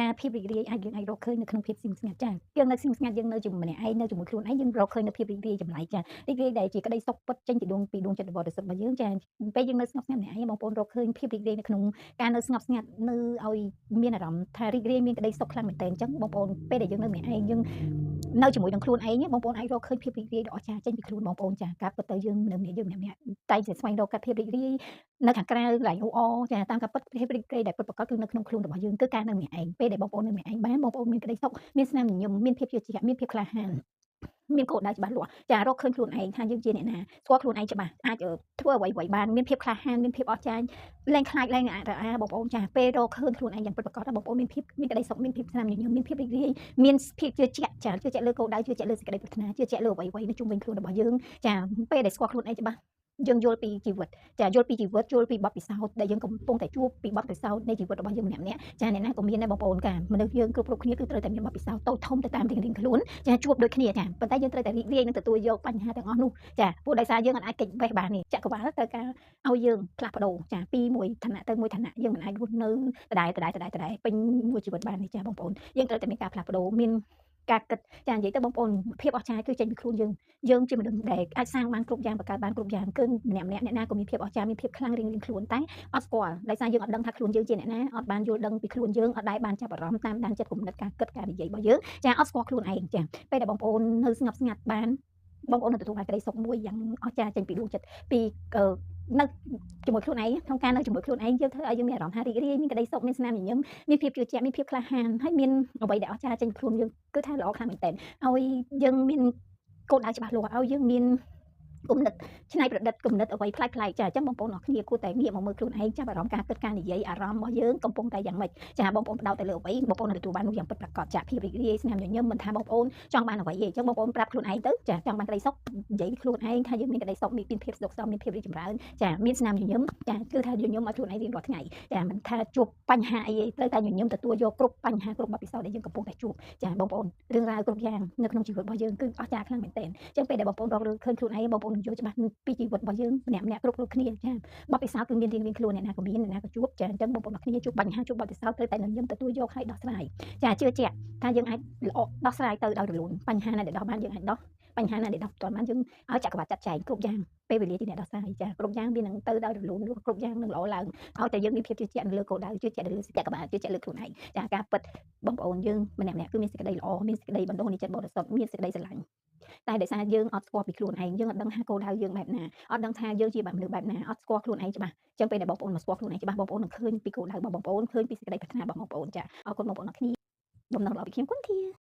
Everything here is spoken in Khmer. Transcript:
ការភាពរីករាយអាចយើងអាចរកឃើញនៅក្នុងភាពស្ងៀមស្ងាត់ចាយើងនៅស្ងៀមស្ងាត់យើងនៅជាមួយម្នាក់ឯងនៅជាមួយខ្លួនឯងយើងរកឃើញនៅភាពរីករាយចម្លែកចារីករាយដែលជាក្តីសុខពិតចេញពីដួងចិត្តបរិសុទ្ធរបស់យើងចាពេលយើងនៅស្ងប់ស្ងាត់ម្នាក់ឯងបងប្អូនរកឃើញភាពរីករាយនៅក្នុងការនៅស្ងប់ស្ងាត់នៅឲ្យមានអារម្មណ៍ថារីករាយមានក្តីសុខខ្លាំងមែនទែនអញ្ចឹងបងប្អូនពេលដែលយើងនៅម្នាក់ឯងយើងនៅជាមួយនឹងខ្លួនឯងបងប្អូនអាចរកឃើញភាពរីករាយដ៏អស្ចារ្យចេញពីខ្លួនបងប្អូនចាការពិតទៅយើងនៅម្នាក់យើងម្នាក់តែងតែស្វែងរកការភាពរីករាយនៅខាងក្រៅកន្លែងអ៊ូអចាតាមការពិតភាពរីករាយដែលពិតប្រាកដគឺនៅក្នុងខ្លួនរបស់យើងគឺការនៅម្នាក់ឯងពេលដែលបងប្អូននៅម្នាក់ឯងបានបងប្អូនមានក្តីសុខមានស្នាមញញឹមមានភាពជឿជាក់មានភាពក្លាហានមានគោលដៅច្បាស់លាស់ចារកឃើញខ្លួនឯងថាយើងជាអ្នកណាស្គាល់ខ្លួនឯងច្បាស់អាចធ្វើអ្វីៗបានមានភាពក្លាហានមានភាពអស្ចារ្យលែងខ្លាចលែងអារអាបងប្អូនចាពេលរកឃើញខ្លួនឯងយ៉ាងពិតប្រាកដបងប្អូនមានភាពមានក្តីសុខមានភាពស្នាមញញឹមមានភាពរីករាយមានភាពជឿជាក់ចាជឿជាក់លើគោលដៅជឿជាក់លើសេចក្តីប្រាថ្នាជឿជាក់លើអ្វីៗនៅជុំវិញខ្លួនរបស់យើងចាពេលដែលស្គាល់ខ្លួនឯងច្បាស់យើងយល់ពីជីវិតចាយល់ពីជីវិតយល់ពីបទពិសោធន៍ដែលយើងកំពុងតែជួបពីបទពិសោធន៍នៃជីវិតរបស់យើងម្នាក់ៗចាអ្នកណាក៏មានដែរបងប្អូនកាមនុស្សយើងគ្រប់គ្រប់គ្នាគឺត្រូវតែមានបទពិសោធន៍តូចធំទៅតាមរៀងៗខ្លួនចាជួបដូចគ្នាចាប៉ុន្តែយើងត្រូវតែរីករាយនិងទទួលយកបញ្ហាទាំងអស់នោះចាព្រោះដោយសារយើងអាចគេចវេះបាននេះចក្រវាលត្រូវការឲ្យយើងផ្លាស់ប្ដូរចាពីមួយឋានៈទៅមួយឋានៈយើងមិនអាចរស់នៅដដែលដដែលដដែលដដែលពេញមួយជីវិតបាននេះចាបងប្អូនយើងត្រូវតែមានការផ្លាស់ប្ដូរមានការគិតចានិយាយទៅបងប្អូនភាពអស្ចារ្យគឺចេញពីខ្លួនយើងយើងជាមនុស្សដែលអាចសាងបានគ្រប់យ៉ាងបង្កើតបានគ្រប់យ៉ាងគឺម្នាក់ម្នាក់អ្នកណាក៏មានភាពអស្ចារ្យមានភាពខ្លាំងរៀងៗខ្លួនតែអត់ស្គាល់ដោយសារយើងអត់ដឹងថាខ្លួនយើងជាអ្នកណាអត់បានយល់ដឹងពីខ្លួនយើងអត់ដែលបានចាប់អារម្មណ៍តាមដានចិត្តគំនិតការគិតការនិយាយរបស់យើងចាអត់ស្គាល់ខ្លួនឯងចាពេលដែលបងប្អូននៅស្ងប់ស្ងាត់បានបងប្អូននឹងទទួលបានក្តីសុខមួយយ៉ាងអស្ចារ្យចេញពីដួងចិត្តពីនៅជាមួយខ្លួនឯងក្នុងការនៅជាមួយខ្លួនឯងយើងធ្វើឲ្យយើងមានអារម្មណ៍ថារីករាយមានក្តីសុខមានស្នាមញញឹមមានភាពជឿជាក់មានភាពក្លាហានហើយមានអ្វីដែលអស្ចារ្យចេញពីខ្លួនយើងគឺថាល្អខ្លាំងមែនទែនឲ្យយើងមានគោលដៅច្បាស់លាស់ឲ្យយើងមានគំនិតច្នៃប្រឌិតគំនិតអ្វីប្លែកៗចាអញ្ចឹងបងប្អូនអរគ្នាគួរតែងាកមកមើលខ្លួនឯងចាប់អារម្មណ៍ការគិតការនិយាយអារម្មណ៍របស់យើងកំពុងតែយ៉ាងម៉េចចាបងប្អូនផ្ដោតទៅលើអ្វីបងប្អូននឹងទទួលបាននោះយ៉ាងពិតប្រាកដចាភាពរីករាយស្នាមញញឹមមិនថាបងប្អូនចង់បានអ្វីទេអញ្ចឹងបងប្អូនប្រាប់ខ្លួនឯងទៅចាចង់បានក្តីសុខនិយាយខ្លួនឯងថាយើងមានក្តីសុខមានភាពសុខសប្បាយមានភាពរីកចម្រើនចាមានស្នាមញញឹមចាគឺថាញញឹមឲ្យខ្លួនឯងរៀងរាល់ថ្ងៃចាមិនថាជួបបញ្ហាអីទេត្រូវតែញញឹមទទួលយកគ្រប់បញ្ហាគ្រប់បទពិសោធន៍ដែលយើងកំពុងតែជួបចាបងប្អូនរឿងរ៉ាវគ្រប់យ៉ាងនៅក្នុងជីវិតរបស់យើងគឺអស្ចារ្យខ្លាំងមែនទែនអញ្ចឹងពេលដែលបងប្អូនរកឃើញខ្លួនឯងបងប្អូននឹងយល់ច្បាស់ពីជីវិតរបស់យើងម្នាក់ម្នាក់គ្រប់គ្រប់គ្នាចាបទពិសោធន៍គឺមានរៀងៗខ្លួនអ្នកណាក៏មានអ្នកណាក៏ជួបចាអញ្ចឹងបងប្អូនអរគ្នាជួបបញ្ហាជួបបទពិសោធន៍ត្រូវតែញញឹមទទួលយកហើយដោះស្រាយចាជឿជាក់ថាយើងអាចល្អដោះស្រាយទៅដោយរលូនបញ្ហាណាដែលដោះបានយើងអាចដោះបញ្ហាណាដែលដោះមិនទាន់បានយើងឲ្យចក្រវាឡចាត់ចែងគ្រប់យ៉ាងពេលវេលាជាអ្នកដោះស្រាយចាគ្រប់យ៉ាងវានឹងទៅដោយរលូនគ្រប់យ៉ាងនឹងល្អឡើងឲ្យតែយើងមានភាពជឿជាក់នៅលើគោលដៅជឿជាក់នៅលើចក្រវាឡជឿជាក់លើខ្លួនឯងចាការពិតបងប្អូនយើងម្នាក់ម្នាក់គឺមានសេចក្តីល្អមានសេចក្តីបណ្ដុះនៃចិត្តបរិសុទ្ធមានសេចក្តីស្រឡាញ់តែដោយសារយើងអត់ស្គាល់ពីខ្លួនឯងយើងអត់ដឹងថាគោលដៅយើងបែបណាអត់ដឹងថាយើងជាបែបមនុស្សបែបណាអត់ស្គាល់ខ្លួនឯងច្បាស់អញ្ចឹងពេលដែលបងប្អូនមកស្គាល់ខ្លួនឯងច្បាស់បងប្អូននឹងឃើញពីគោលដៅរបស់បងប្អូនឃើញពីសេចក្តីប្រាថ្នារបស់បងប្អូនចាអរគុណបងប្អូនអរគ្នាបំណងល្អពីខ្ញុំគុណធា។